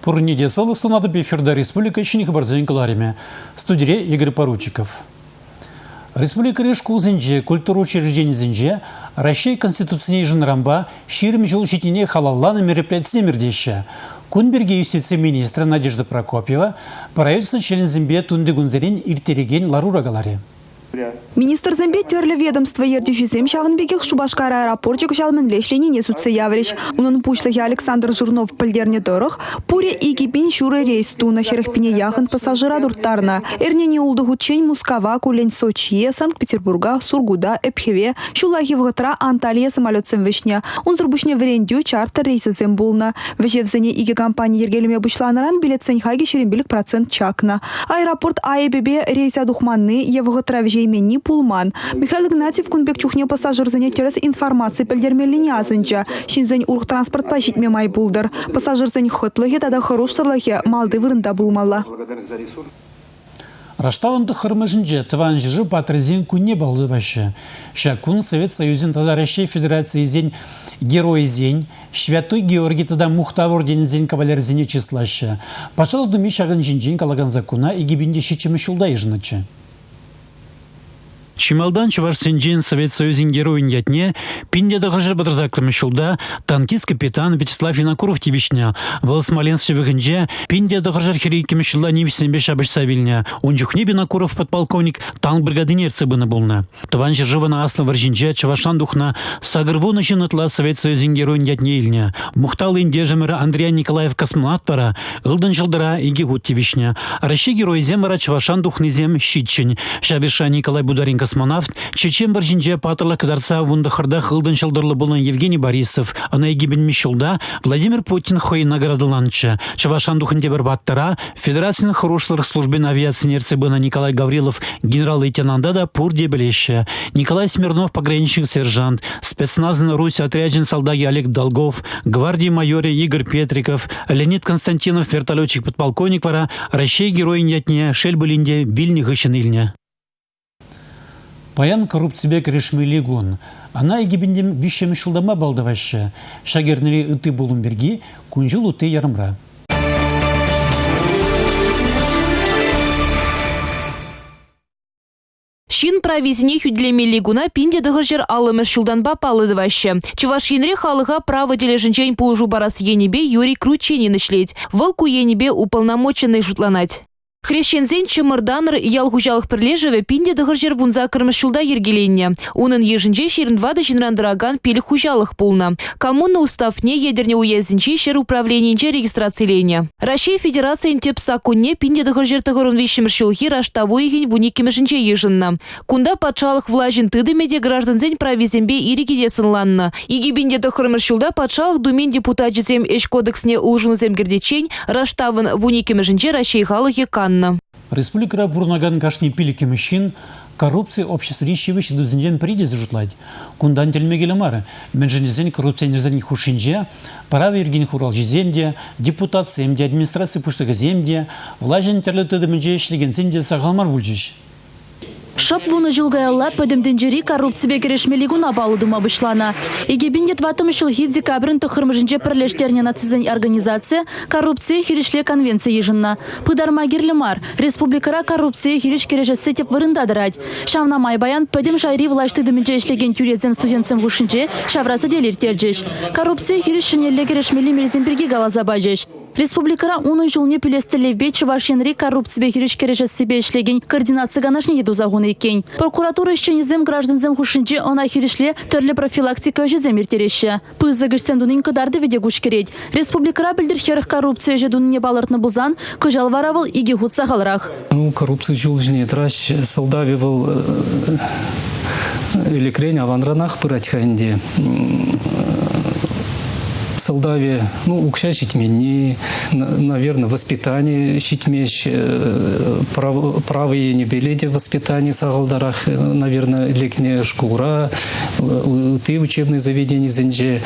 Пурне те сывлӑх сунатӑп эфирта республика ҫӗнӗ хыпарсен кӑларӑмӗ. Студире Игорь Поручиков. Республикӑри шкулсенче, культура учрежденийӗсенче Раҫҫей Конституцине йышӑннӑранпа 20 ҫул ҫитнине халалланӑ мероприятисем иртеҫҫӗ. Кун пирки юстици министрӗ Надежда Прокопьева правительство членӗсемпе тунтикунсерен ирттерекен ларура каларӗ. Министрсемпе тӗрлӗ ведомство ертӳҫисем ҫавӑн пекех Шупашкар аэропорчӗ кӑҫал мӗнле ӗҫленине сӳтсе яврӗҫ. Унӑн пуҫлӑхӗ Александр Жирнов пӗлтернӗ тӑрӑх, пурӗ 2 000 ҫурӑ рейс тунӑ, 40 пине яхӑн пассажира турттарнӑ. Эрнене ултӑ хутчен Мускава, куллен Сочие, Санкт-Петербурга, Сургута, Ӗпхӗве, ҫуллахи вӑхӑтра Анталия самолетсем вӗҫнӗ. Унсӑр пуҫне вӗрентӳ, чартер рейсӗсем пулнӑ. Вӗҫевсене икӗ компани йӗркелеме пуҫланӑран билетсен хакӗ 25% чакнӑ. Аэропорт айӑпӗпе рейса тухманни е вӑхӑтра вӗҫейменни пулман. Михаил Игнатьев кун пек чухне пассажирсене тӗрӗс информаци пӗлтермеллине асӑнчӗ. Ҫынсен урӑх транспортпа ҫитме май пултӑр. Пассажирсен хӑтлӑхӗ тата хӑрушсӑрлӑхӗ малти вырӑнта пулмалла. Раштавӑн тӑххӑрмӗшӗнче Тӑван ҫӗршыв паттӑрӗсен кунне паллӑ тӑваҫҫӗ. Ҫак кун Совет Союзӗн тата Раҫҫей Федерацийӗсен геройӗсен, Ҫвяттуй Георгий тата Мухтав орденӗсен кавалерӗсене чыслаҫҫӗ. Патшалӑх Думи ҫакӑн ҫинчен калакан саккуна 2007 ҫулта йышӑннӑччӗ. Чи малтан чӑвашсенчен Совет Союзӗн геройӗн ятне 1938 ҫулта танкист капитан Вячеслав Винокуров тивӗҫнӗ. Вӑл Смоленск ҫывӑхӗнче 1942 ҫулта нимӗҫсемпе ҫапӑҫса вилнӗ. Ун чухне Винокуров подполковник танк бригадине ертсе пынӑ пулнӑ. Тӑван ҫӗршывӑн Аслӑ вӑрҫинче Чӑвашран тухнӑ 80 ҫын ытла Совет Союзӗн геройӗн ятне илнӗ. Мухтавлӑ ентешӗмӗр Андриян Николаев космонавт вара Ылтӑн ҫӑлтӑра икӗ хут тивӗҫнӗ. Раҫҫей геройӗсем вара Чӑвашран тухнисем ҫиччӗн. Ҫав йышра Николай Бударин космонавт, Чечен вӑрҫинче паттӑрлӑх кӑтартса вунтӑххӑртах ылтӑн ҫӑлтӑрлӑ пулнӑ Евгений Борисов, ӑна икӗ ҫулта Владимир Путин хӑй наградӑланӑччӗ. Чӑвашран тухнӑ тепӗр паттӑра Федерацин хӑрушлӑх службин авиацине ертсе пынӑ Николай Гаврилов генерал-лейтенанта та пурте пӗлеҫҫӗ. Николай Смирнов пограничник-сержант, спецназӑн Русь отрячӗн салтакӗ Олег Долгов, гварди майорӗ Игорь Петриков, Леонид Константинов вертолетчик-подполковник вара Раҫҫей Геройӗн ятне шел пулин те вилнӗ хыҫҫӑн илнӗ. Паян коррупципе кӗрешмелли кун. Ӑна 2003 ҫултанпа паллӑ тӑваҫҫӗ. Ҫак эрнери ытти пулӑм пирки кун-ҫул утти ярӑмра. Ҫын прависене хӳтӗлемелли куна 1950 ҫултанпа паллӑ тӑваҫҫӗ. Чӑваш Енре халӑха право тӗлӗшӗнчен пулӑшу парас енӗпе Юрий Кручинин ӗҫлет. Вӑл ку енӗпе уполномоченнӑй шутланать. Хресченсен Чӑмӑртанӑр ял хуҫалӑх пӗрлешӗвӗ 1918 ҫулта йӗркеленнӗ. Унӑн йышӗнче 24 ҫынран тӑракан пилӗк хуҫалӑх пулнӑ. Коммуна уставне Етӗрне уесӗнчи ҫӗр управленийӗнче регистрациленӗ. Раҫҫей Федерацийӗн тӗп саккунне 1993 ҫулхи раштав уйӑхӗн вуниккӗмӗшӗнче йышӑннӑ. Кунта патшалӑх влаҫӗн тытӑмӗ те граждансен прависемпе ирӗкӗ те сӑнланнӑ. 2009 ҫулта Патшалӑх Думин депутачӗсем Ӗҫ кодексне улшӑнусем кӗртиччен раштавӑн вуниккӗмӗшӗнче Раҫҫей халӑхӗ каннӑ. Республикӑра пурӑнакан кашни пилӗккӗмӗш ҫын коррупци обществӑри ҫивӗч ыйтусенчен пӗри тесе шутлать. Кунтан тӗлме кирлӗ мар, мӗншӗн тесен коррупционерсен хушшинче право йӗркин хуралҫисем те, депутатсем те, администраци пуҫлӑхӗсем те, влаҫӑн тӗрлӗ тытӑмӗнче ӗҫлекенсем те сахал мар пулчӗҫ. Шӑп вунӑ ҫул каялла Пӗтӗм тӗнчери коррупципе кӗрешмелли куна паллӑ тума пуҫланӑ. 2004 ҫулхи декабрӗн тӑххӑрмӗшӗнче пӗрлештернӗ нацисен организацийӗ коррупцие хирӗҫле конвенци йышӑннӑ. Пытарма кирлӗ мар, республикӑра коррупцие хирӗҫ кӗрешесси тӗп вырӑнта тӑрать. Ҫавна май паян пӗтӗм шайри влаҫ тытӑмӗнче ӗҫлекен тӳресем студентсем хушшинче ҫавра сӗтел ирттерчӗҫ. Коррупцие хирӗҫ ҫӗнӗлле кӗрешмелли мелсем пирки каласа пачӗҫ. Республикӑра унӑн ҫулне пӳлес тӗллевпе Чӑваш Енри коррупципе хирӗҫ кӗрешессипе ӗҫлекен координаци канашне те туса хунӑ иккен. Прокуратура ӗҫченӗсем граждансем хушшинче ӑна хирӗҫле тӗрлӗ профилактика ӗҫӗсем ирттереҫҫӗ. Пысӑк ӗҫсем тунин кӑтартӑвӗ те куҫкӗрет. Республикӑра пӗлтӗр 40 коррупци ӗҫӗ тунине палӑртнӑ пулсан, кӑҫал вара вӑл икӗ хут сахалрах. Ну, коррупци ҫул ҫине тӑраҫ. Сӑлтавӗ вӑл ӗлӗкрен аванранах пырать-ха ӗнтӗ. Сӑлтавӗ, ну, укҫа ҫитменни, наверное, воспитани ҫитмест, право енӗпеле те воспитани сахалтарах, наверное, лекнӗ шкулра, ытти учебный заведенисенче.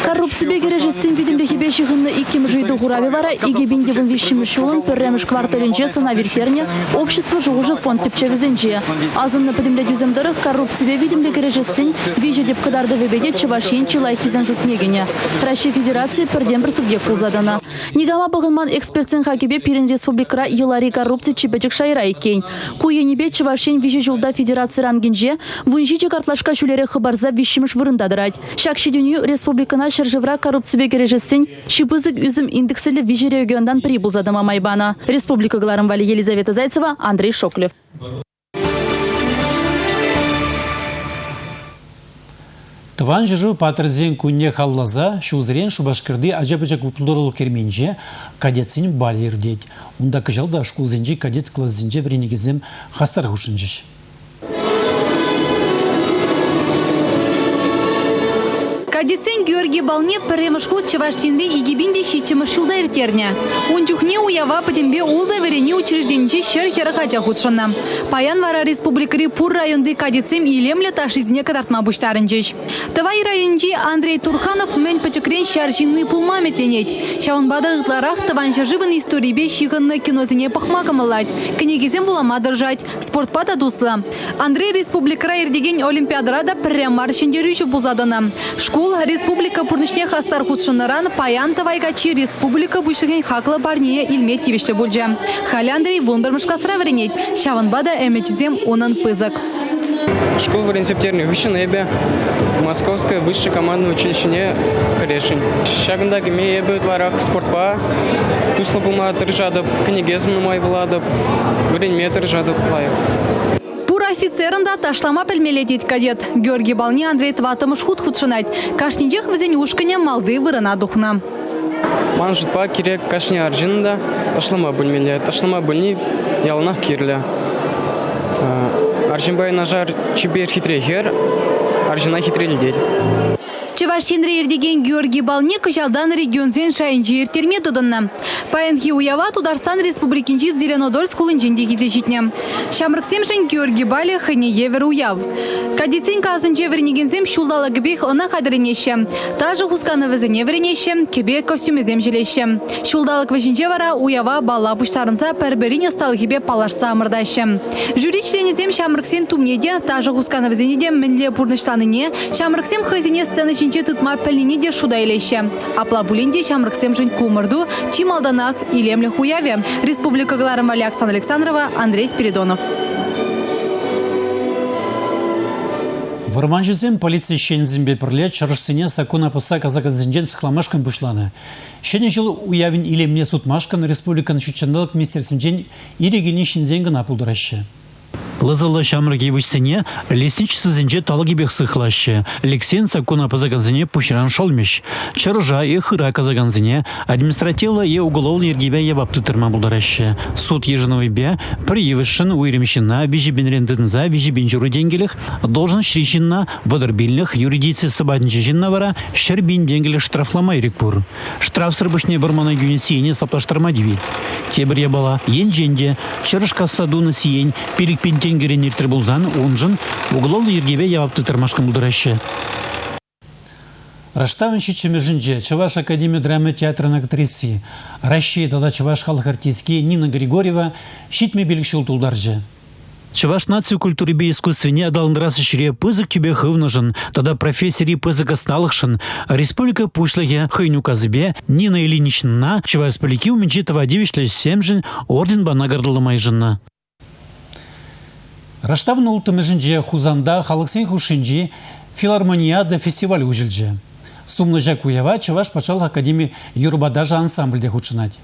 Коррупципе кӗрешессин витӗмлӗхӗпе ҫыхӑннӑ иккӗмӗш ыйту хуравӗ вара 2013 ҫулӑн пӗрремӗш кварталӗнче сӑнав ирттернӗ Общество шухӑшӗ фонд тӗпчевӗсенче. Асӑннӑ пӗтӗмлетӳсем тӑрӑх коррупципе витӗмлӗ кӗрешессин виҫӗ тӗп кӑтартӑвӗпе те Чӑваш Ен чи лайӑххисен шутне кӗнӗ. Раҫҫей Федерацийӗ пӗртен-пӗр субъект пулса тӑнӑ. Никама пӑхӑнман экспертсен хакӗпе пирӗн республикӑра йӑлари коррупци чи пӗчӗк шайра иккен. Ку енӗпе Чӑваш Ен виҫӗ ҫулта федераци рангӗнче 17 картлашка ҫӳлерех хӑпарса виҫҫӗмӗш вырӑнта тӑрать. Ҫак ҫитӗнӳ республикӑна ҫӗршывра коррупципе кӗрешессин чи пысӑк ӳсӗм индексӗллӗ виҫӗ регионтан пӗри пулса тӑма май панӑ. Республика кӑларӑм валли Елизавета Зайцева, Андрей Шоклев. Тӑван ҫӗршыв паттӑрӗсен кунне халалласа ҫулсерен Шупашкарти ача-пӑча культурӑлӑх керменӗнче кадетсен балӗ иртет. Унта кӑҫал та шкулсенчи кадет класӗсенче вӗренекенсем хастар хутшӑнчӗҫ. Кадетсен Георгий балне пӗрремӗш хут Чӑваш Енре 2007 ҫулта ирттернӗ. Ун чухне уява пӗтӗмпе ултӑ вӗренӳ учрежденинчи 140 ача хутшӑннӑ. Паян вара республикӑри пур районти кадетсем илемлӗ ташшисене кӑтартма пуҫтарӑнчӗҫ. Тӑвай районӗнчи Андрей Турханов мӗн пӗчӗкрен ҫар ҫынни пулма ӗмӗтленет. Ҫавӑнпа та ытларах тӑван ҫӗршывӑн историйӗпе ҫыхӑннӑ киносене пӑхма кӑмӑллать, кӗнекесем вулама тӑрӑшать, спортпа та туслӑ. Андрей республикӑра иртекен Олимпиадӑра та пӗрре мар ҫӗнтерӳҫӗ пулса тӑнӑ. Шкул республика пурнӑҫне хастар хутшӑннӑран паян Тӑвай каччи республика Пуҫлӑхӗн хаклӑ парнине илме тивӗҫлӗ пулчӗ. Халӗ Андрей вунпӗрмӗш класра вӗренет, ҫавӑнпа та ӗмӗчӗсем унӑн пысӑк. Шкул вӗренсе пӗтернӗ хыҫҫӑн эпӗ Московское высшее командное училищӗне кӗресшӗн. Ҫакӑнта кӗме эпӗ ытларах спортпа туслӑ пулма тӑрӑшатӑп, кӗнекесем нумай вулатӑп, вӗренме тӑрӑшатӑп лайӑх. Пур офицерӑн та ташлама пӗлмелле тет кадет. Георгий балне Андрей тӑваттӑмӗш хут хутшӑнать. Кашнинчех вӗсен ушкӑнӗ малти вырӑна тухнӑ. Ман шутпа, кирек кашни арҫын та ташлама пӗлмелле. Ташлама пӗлни яланах кирлӗ. Арҫынпа юнашар чипер хитре хӗр арҫына хитрелетет. Чӑваш Енре иртекен Георгий балне кӑҫалтан регионсен шайӗнче ирттерме тытӑннӑ. Паянхи уява Тутарстан Республикинчи Зеленодольск хулинчен те килсе ҫитнӗ. Ҫамрӑксемшӗн Георгий балӗ хӑйне евӗр уяв. Кадетсен класӗнче вӗренекенсем ҫулталӑкӗпех ӑна хатӗрленеҫҫӗ. Ташӑ хусканӑвӗсене вӗренеҫҫӗ, кӗпе костюмӗсем ҫӗлеҫҫӗ. Ҫулталӑк вӗҫӗнче вара уява бала пуҫтарӑнса пӗр-пӗрин ӑсталӑхӗпе паллашса ӑмӑртаҫҫӗ. Жюри членӗсем ҫамрӑксен тумне те, ташӑ хусканӑвӗсене те мӗнле пурнӑҫланине, ҫамрӑксем хӑйсене сцена ҫинче тытма пӗлнине те шута илеҫҫӗ. Апла пулин те ҫамрӑксемшӗн ку ӑмӑрту чи малтанах илемлӗх уявӗ. Республика кӑларӑмӗ Александра Александрова, Андрей Спиридонов. Вӑрманҫӑсем полици ӗҫченӗсемпе пӗрле чӑрӑшсене саккуна пӑсса касакансенчен сыхламашкӑн пуҫланӑ. Ҫӗнӗ ҫул уявӗн илемне сутмашкӑн республикӑн ҫутҫанталӑк министерствинчен ирӗк илнӗ ҫынсен кӑна пултараҫҫӗ. Лӑсӑллӑ ҫамрӑк йывӑҫсене лесничествӑсенче талӑкӗпех сыхлаҫҫӗ. Лексен саккуна пӑсакансене пуҫран шӑлмӗҫ. Чӑрӑша е хыра касакансене административлӑ е уголовлӑ йӗркепе явап тыттарма пултараҫҫӗ. Суд йышӑнӑвӗпе пӗр йывӑҫшӑн уйрӑм ҫынна виҫӗ пинрен тытӑнса 3 пин ҫурӑ тенкӗлӗх, должноҫри ҫынна 30 пинлӗх, юридици сӑпатӗнчи ҫынна вара 100 пин тенкӗлӗх штрафлама ирӗк пур. Штрафсӑр пуҫне вӑрмана кӳнӗ сиене саплаштарма тивет. Тепӗр япала, енчен те чӑрӑш касса тунӑ сиен 5 пин тенкӗрен иртрӗ пулсан уншӑн уголовлӑ йӗркепе явап тыттармашкӑн пултараҫҫӗ. Раштавӑн ҫиччӗмӗшӗнче Чӑваш академи драма театрӗн актриси, Раҫҫей тата чӑваш халӑх артистки Нина Григорьева 75 ҫул тултарчӗ. Чӑваш наци культурипе искусствине аталантарас ӗҫре пысӑк тӳпе хывнӑшӑн тата профессири пысӑк ӑсталӑхшӑн республика Пуҫлӑхӗ хӑйӗн указӗпе Нина Ильиничнӑна Чӑваш Республики умӗнчи тава тивӗҫлӗ ӗҫсемшӗн орденпа наградӑлама йышӑннӑ. Раштавӑн улттӑмӗшӗнче Хусанта халӑхсен хушшинчи филармониада фестиваль уҫӑлчӗ. Сумлӑ ҫак уява Чӑваш патшалӑх академи юрӑпа ташӑ ансамбль те хутшӑнать.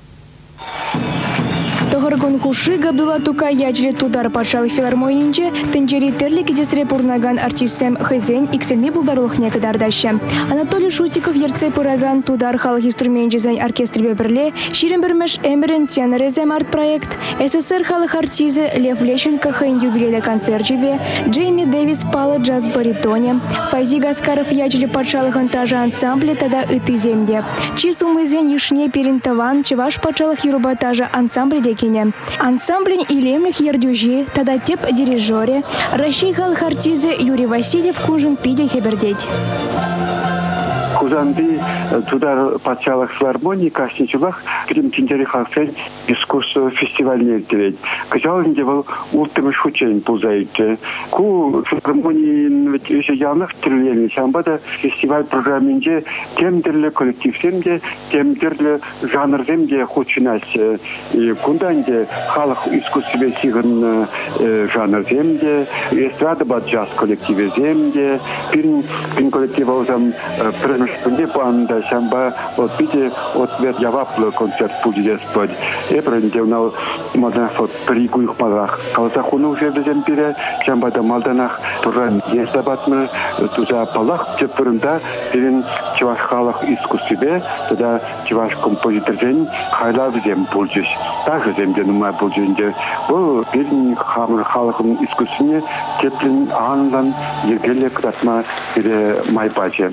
Тӑхӑр кун хушши Габдулла Тукай ячӗллӗ Тутар патшалӑх филармонийӗнче тӗнчери тӗрлӗ кӗтесре пурӑнакан артистсем хӑйсен иксӗлми пултарулӑхне кӑтартаҫҫӗ. Анатолий Шутиков ертсе пыракан тутар халӑх инструменчӗсен оркестрӗпе пӗрле 21-мӗш ӗмӗрӗн тенорӗсем арт-проект, СССР халӑх артисчӗ Лев Лещенко хӑйӗн юбилейлӗ концерчӗпе, Джейми Дэвис паллӑ джаз-баритонӗ, Файзи Гаскаров ячӗллӗ патшалӑхӑн ташӑ ансамблӗ тата ыттисем те. Чи сумлисен йышне пирӗн тӑван Чӑваш патшалӑх юрӑпа ташӑ ансамблӗ те кӗнӗ. Ансамблӗн илемлӗх ертӳҫи тата тӗп дирижерӗ, Раҫҫей халӑх артисчӗ Юрий Васильев куншӑн питӗ хӗпӗртет. Хусанти Тутар патшалӑх филармонийӗ кашни ҫулах пӗтӗм тӗнчери халӑхсен искусство фестивальне ирттерет. Кӑҫал ӗнтӗ вӑл улттӑмӗш хутчен пулса иртрӗ. Ку филармонийӗн ӗҫӗ яланах тӗрленӗ. Ҫавӑнпа та фестиваль программинче тем тӗрлӗ коллективсем те, тем тӗрлӗ жанрсем те хутшӑнаҫҫӗ. Кунта ӗнтӗ халӑх искусствипе ҫыхӑннӑ жанрсем те, эстрадӑпа джаз коллективӗсем те, пирӗн коллектива вӗсем пӗрремӗш кунне панӑ та, ҫавӑнпа вӑл питӗ ответ яваплӑ концерт пулчӗ теес пулать. Эпир ӗнтӗ ӑна малтанах вӑл пӗр-ик уйӑх маларах каласа хунӑ уже вӗсем пире, ҫавӑнпа та малтанах турра ертсе патнӑ, туса паллах тӗп вырӑнта пирӗн чӑваш халӑх искусствипе тата чӑваш композиторсен хайлавӗсем пулчӗҫ. Ташӑсем те нумай пулчӗ ӗнтӗ. Вӑл пирӗн хамӑр халӑхӑн искусствине тӗплӗн, анлӑн, йӗркеллӗ кӑтартма пире май пачӗ.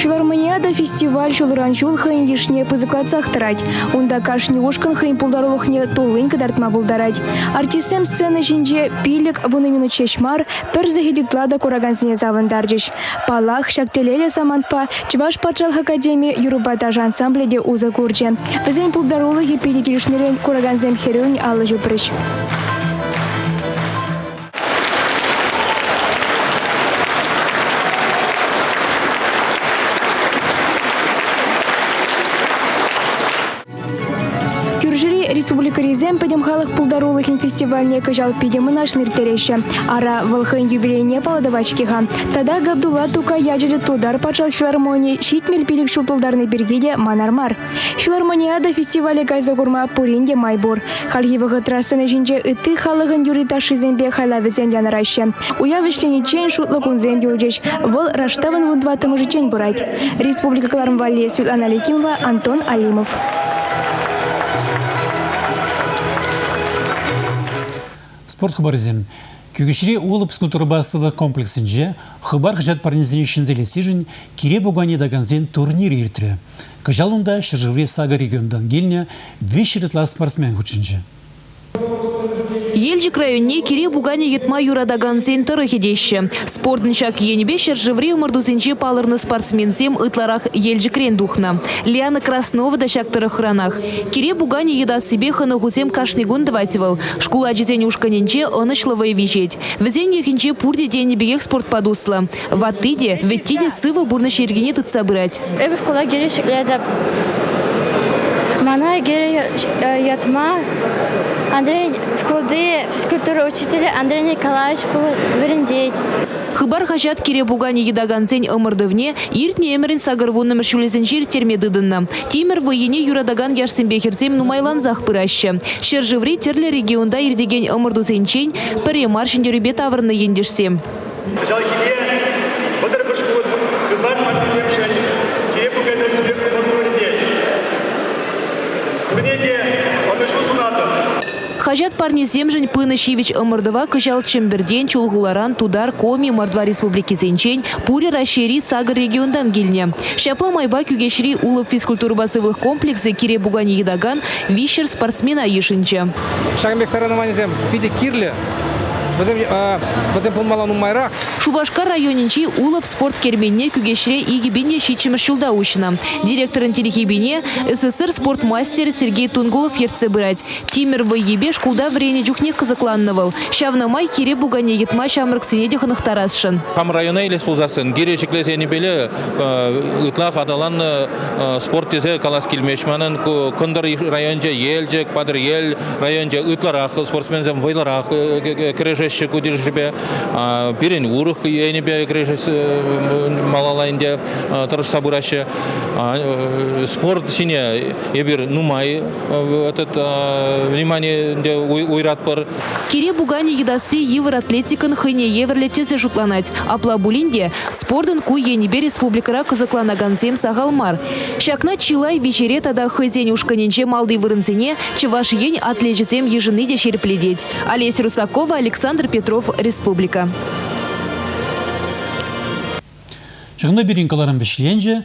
Филармониада фестиваль ҫулран-ҫул хӑйӗн йышне пысӑклатсах тӑрать. Унта кашни ушкӑн хӑйӗн пултарулӑхне туллин кӑтартма пултарать. Артистсем сцена ҫинче 5-10 минут ҫеҫ мар, пӗр сехет ытла та куракансене савӑнтарчӗҫ. Паллах, ҫак телейлӗ самантпа Чӑваш патшалӑх академи юрӑпа ташӑ ансамблӗ те усӑ курчӗ. Вӗсен пултарулӑхӗ питӗ килӗшнӗрен куракансем хӗрӳн алӑ ҫупрӗҫ. Кӳршӗри республикӑрисем пӗтӗм халӑх пултарулӑхӗн фестивальне кӑҫал питӗ мӑнаҫлӑ ирттереҫҫӗ. Ара, вӑл хӑйӗн юбилейне палӑртӑвать-ҫке-ха. Тата Габдулла Тукай ячӗллӗ Тутар патшалӑх филармонийӗ 75 ҫул тултарни пирки те манар мар. Филармониада фестивале кайса курма пурин те май пур. Хальхи вӑхӑтра сцена ҫинче ытти халӑхӑн юрри-ташшисемпе хайлавӗсем янӑраҫҫӗ. Уяв вӗҫлениччен шутлӑ кунсем юлчӗҫ. Вӑл раштавӑн вунтӑваттӑмӗшӗччен пырать. Республика кӑларӑм валли Светлана Ликимова, Антон Алимов. Спорт хыпарӗсем. Кӳкеҫри Улӑп скульптурӑпа сывлӑх комплексӗнче Хыпар хаҫат парнисене ҫӗнсе илессишӗн кире пукане такансен турнирӗ иртрӗ. Кӑҫал унта ҫӗршыври сакӑр регионтан килнӗ 300 ытла спортсмен хутшӑнчӗ. Елчӗк районне кире пуканӗ йӑтма юратакансен тӑрӑхӗ теҫҫӗ. Спортӑн ҫак енӗпе ҫӗршыври ӑмӑртусенче палӑрнӑ спортсменсем ытларах Елчӗкрен тухнӑ. Лиана Краснова та ҫак тӑрӑхранах. Кире пуканӗ йӑтассипе хӑнӑхусем кашни кун тӑвать вӑл. Шкул ачисен ушкӑнӗнче ӑнӑҫлӑ вӑй виҫет. Вӗсен йӑхӗнче пурте тенӗ пекех спортпа туслӑ. Ватти те, вӗтти те сывӑ пурнӑҫ йӗркине тытса пырать. Эпӗ шкула кире ҫӗклетӗп. Мана кире ятма Андрей шкулти физкультура учителӗ Андрей Николаевич вӗрентет. Хыпар хаҫат кире пуканӗ йӑтакансен ӑмӑртӑвне иртнӗ ӗмӗрӗн 80-мӗш ҫулӗсенче ирттерме тытӑннӑ. Тимӗр вӑййине юратакан яшсемпе хӗрсем нумайлансах пыраҫҫӗ. Ҫӗршыври тӗрлӗ регионта иртекен ӑмӑртусенчен пӗрре мар ҫӗнтерӳпе таврӑннӑ ентешсем. Кӑҫалхине 31 шкул Хыпар парнисемшӗн кире пуканесемпе ӑмӑрту иртет. Пурне те ӑнӑҫу сунатӑп. Хаҫат парнисемшӗн пынӑ ҫивӗч ӑмӑртӑва кӑҫал Чӗмпӗртен, Чулхуларан, Тутар, Коми, Мордва республикисенчен, пурӗ Раҫҫейри сакӑр регионтан килнӗ. Ҫапла майпа Кӳкеҫри Улӑп физкультурӑпа сывлӑх комплексӗ кире пуканӗ йӑтакан 300 спортсмена йышӑнчӗ. Ҫакӑн пек соревнованисем питӗ кирлӗ. Вӗсем пулмалла нумайрах. Шупашкар районӗнчи Улӑп спорт керменне Кӳкеҫре 2007 ҫулта уҫнӑ. Директорӑн тилхепине СССР спорт мастерӗ Сергей Тунгулов ертсе пырать. Тимӗр вӑййипе шкулта вӗреннӗ чухнех кӑсӑкланнӑ вӑл. Ҫавна май кире пуканне йӑтма ҫамрӑксене те хӑнӑхтарасшӑн. Хам района илес пулсассӑн кире ҫӗклес енӗпеле ытлах аталаннӑ спорт тесе калас килмест манӑн. Ку Кӑнтӑр районӗнче Елчӗк, Патӑрьел районӗнче ытларах спортсменсем вӑйлӑрах кӗрешеҫҫӗ ку тӗлӗшпе. Пирӗн урӑх енӗпе кӗрешес малалла ӗнтӗ тӑрӑшса пыраҫҫӗ. Спорт ҫине эпир нумай этот внимание ӗнтӗ уйратпӑр. Кире пуканӗ йӑтасси йывӑр атлетикӑн хӑйне евӗрлӗ тӗсӗ шутланать. Апла пулин те спортӑн ку енӗпе республикӑра кӑсӑкланакансем сахал мар. Ҫакна чылай виҫере тата хӑйсен ушкӑнӗнче малти вырӑнсене Чӑваш Ен атлечӗсем йышӑнни те ҫирӗплетет. Олеся Русакова, Александр Петров, Республика. Ҫакна пирӗн кӑларӑм вӗҫленчӗ.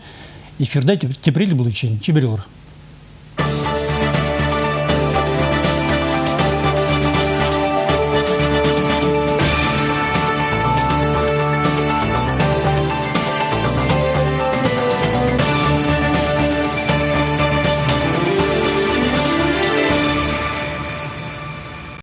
Эфирда тепрел булычын. Чиберюр.